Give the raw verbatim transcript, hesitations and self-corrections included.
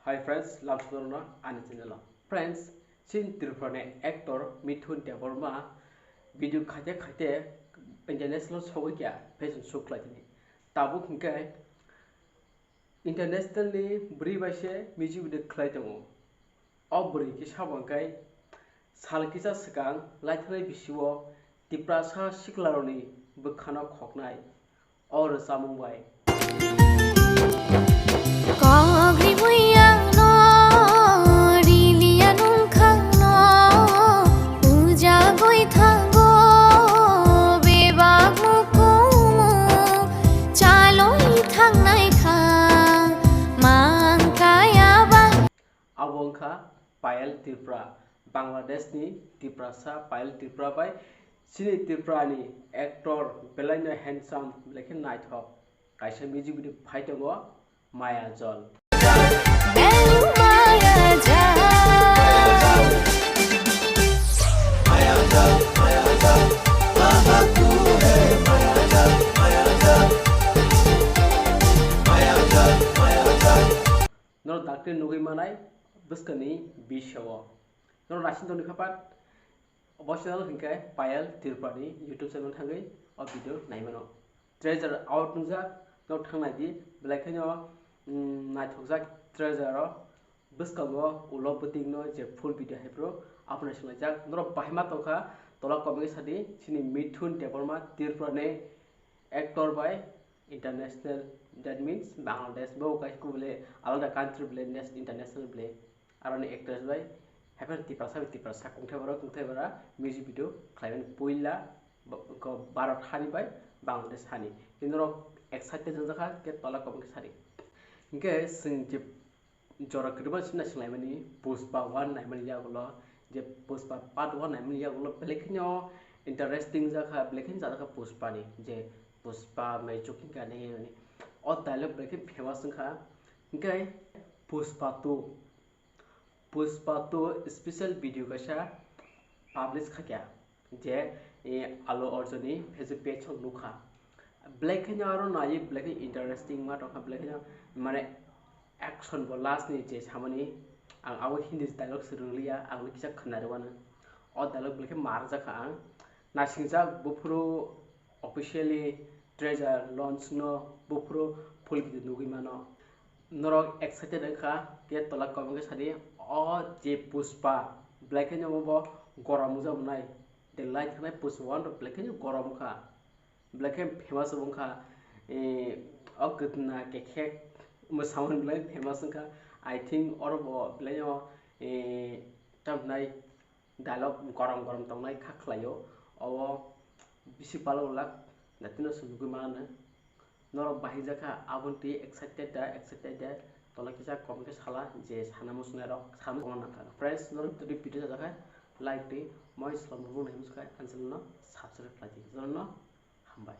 Hi friends, lamsono ani channel o. Friends, chin Tripura ni actor Mithun Debbarma video khaite khaite international sogwi kya fashion show khlai tini. Tabuk hinkhe international ni bwrwi bai se music video khlai tongo. O bwrwi khe sabo hinkhe sal kisa swkang laithanai bisi o Tiprasa siklarokni bwkhano khoknai. O rwchapmung bai. Kok ribui ang no, riliya nung khang no, ujagoi thango, bebak mukumu, chaloi thangnai kha, mang kaya ba. Abo wngkha Payal Tripura, Bangladesh ni Tiprasa Payal Tripura bai chini Tripura ni actor belaino handsome, belai khe naithok kaisa music video phai tongo Maya Jol. Belu maya jal. Norok dakti nugwi manai bwskangni bisao. Norok naising tongni kha pat. Bo channel hinkhe Payal Tripura ni YouTube channel thangwi o video naimano. Treasure out nungjak, norok thang nai di, belai kheno, mm, naithokjak treasure o. Bwskango ulo bwtwino je full video hai phuru abono swlaijak. Norok bahai ma tongkha, tola comment khe sadi, chini Mithun Debbarma Tripura ni actor bai international, that means Bangladesh, bo kaisa kubule alada country bole, nes-, international bole, aroni actress bai, haiphan Tiprasa bai Tiprasa, kungthai bara kungthai bara music video khlaimani puila, bo-, ko Bharat hani bai Bangladesh hani. Hinkhe norok excited wngjakha, khe tola comment khe sadi. Hinkhe chwng je jora kwrwima sina swnglaimani Pushpa one naimani yagulo, je Pushpa part one naimani yagulo belai kheno interesting jakha, belai kheno chajakha Pushpa ni, je Pushpa mai chuking kani hinwi. O dialogue belai khe famous wngkha. Hinkhe Pushpa two, Pushpa two special video kaisa publish khakya. Je, eh, Allu Arjun ni Facebook page o nukha. Belai kheno aro naiwi belai kheno interesting ma tongkha, belai kheno mane action bo last ni je samani ang abo Hindi dialogue se rwliya, ang kisa khwnarwano. O dialogue belai khe marjakha ang. Nasingjak buphuru officially trailer launch no buphuru full video nugwi mano. Norok excited wngkha, khe tola comment khe sadi, o je Pushpa, belai kheno bo gorom wngjaknai, de lai thangnai Pushpa one rok belai kheno gorom wngkha, belai khe famous wngkha, eh, o kwtna kekhek mwsamani belai famous wngkha, I think oro bo belai no, eh, tamhinai dialogue gorom gorom tongnai kha khlaio, obo bisi balo lak datino se nugwi mano. Norok bahai jakha aboni twi excited da, excited da, tola kisa comment khe sala je sana muchunai rok sana muchunai nangkha. Friends, norok twi video jajakha like twi moi slom rwmung nai muchukha ang channel no subscribe khlai di. Jotono hambai.